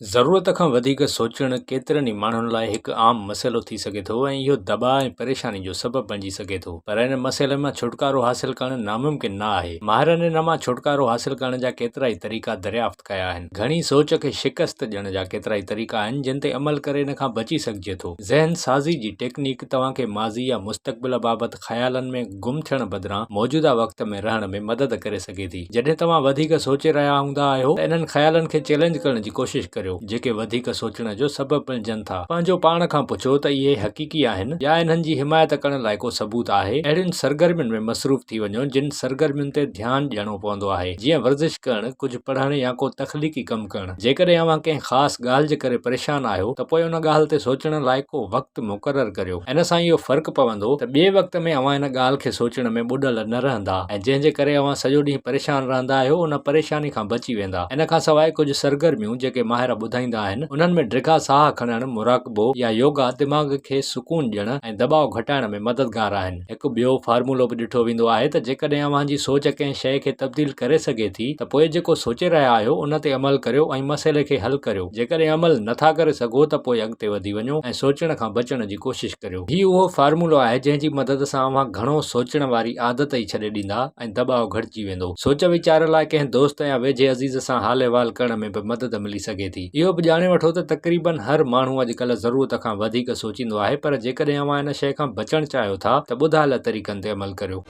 ضرورت کان وڌيڪ سوچڻ ڪيترن ئي ماڻهن لاء هڪ عام مسئلو ٿي سگهي ٿو ۽ اهو دٻاء ۽ پريشاني جو سبب بڻجي سگهي ٿو پر ان مسئلي مان ڇوٽڪارو حاصل ڪرڻ ناممڪن نه آهي. ماهرن ان مان ڇوٽڪارو حاصل ڪرڻ جا ڪيترائي طريقا دريافت ڪيا آهن. گهڻي سوچ کي شڪست ڏيڻ جا ڪيترائي طريقا آهن جن تي عمل ڪري ان کان بچي سگهجي ٿو. ذهن سازي جي ٽيڪنيڪ توهان کي ماضي يا مستقبل بابت خيالن ۾ گم ٿيڻ بدران موجوده وقت ۾ رهڻ ۾ مدد ڪري سگهي ٿي. جڏهن توهان وڌيڪ سوچي رهيا هوندا آهيو ته انهن خيالن کي چئلينج ڪرڻ جي ڪوشش ڪريو، جيڪي وڌيڪ سوچڻ جو سبب بڻجن ٿا. پنهنجو پاڻ کان پڇو ته اهي حقيقي آهن يا انهن جي حمايت ڪرڻ لاء ڪو ثبوت آهي. اهڙين سرگرمين ۾ مصروف ٿي وڃو جن سرگرمين تي ڌيان ڏيڻو پوندو آهي، جيئن ورزش ڪرڻ، ڪجهه پڙهڻ يا ڪو تخليقي ڪم ڪرڻ. جيڪڏهن اوهان ڪنهن خاص ڳالهه جي ڪري پريشان آهيو ته پوء ان ڳالهه تي سوچڻ لاء ڪو وقت مقرر ڪريو. ان سان اهو فرق پوندو ته ٻئي وقت ۾ اوهان ان ڳالهه کي سوچڻ ۾ ٻڏل نه رهندا ۽ جنهن جي ڪري اوهان سڄو ڏينهن پريشان رهندا آهيو ان پريشاني کان بچي ويندا. ان کان سواء ڪجهه سرگرميون جيڪي ماهر ٻڌائيندا آهن انهن ۾ ڊگها ساهه کڻڻ، مراقبو يا يوگا دماغ کي سڪون ڏيڻ ۽ دٻاء گهٽائڻ ۾ مددگار آهن. هڪ ٻيو فارمولو به ڏٺو ويندو آهي ته جيڪڏهن اوهان جي سوچ ڪنهن شيء کي تبديل ڪري سگهي ٿي ته پوء جيڪو سوچي رهيا آهيو ان تي عمل ڪريو ۽ مسئلي کي حل ڪريو. جيڪڏهن عمل نه ٿا ڪري سگهو ته پوء اڳتي وڌي وڃو ۽ سوچڻ کان بچڻ جي ڪوشش ڪريو. هي اهو فارمولو آهي جنهن جي مدد سان اوهان گهڻو سوچڻ واري عادت ئي ڇڏي ڏيندا ۽ دٻاء گهٽجي ويندو. سوچ ويچار لاء ڪنهن دوست يا ويجهي عزيز سان حال احوال ڪرڻ ۾ به مدد ملي سگهي ٿي. اهو به ڄاڻي وٺو ته تقريبن هر ماڻهو اڄڪلهه ضرورت کان وڌيڪ سوچيندو آهي پر جيڪڏهن اوهان ان شيء کان بچڻ چاهيو ٿا ته ٻڌايل طريقن تي عمل ڪريو.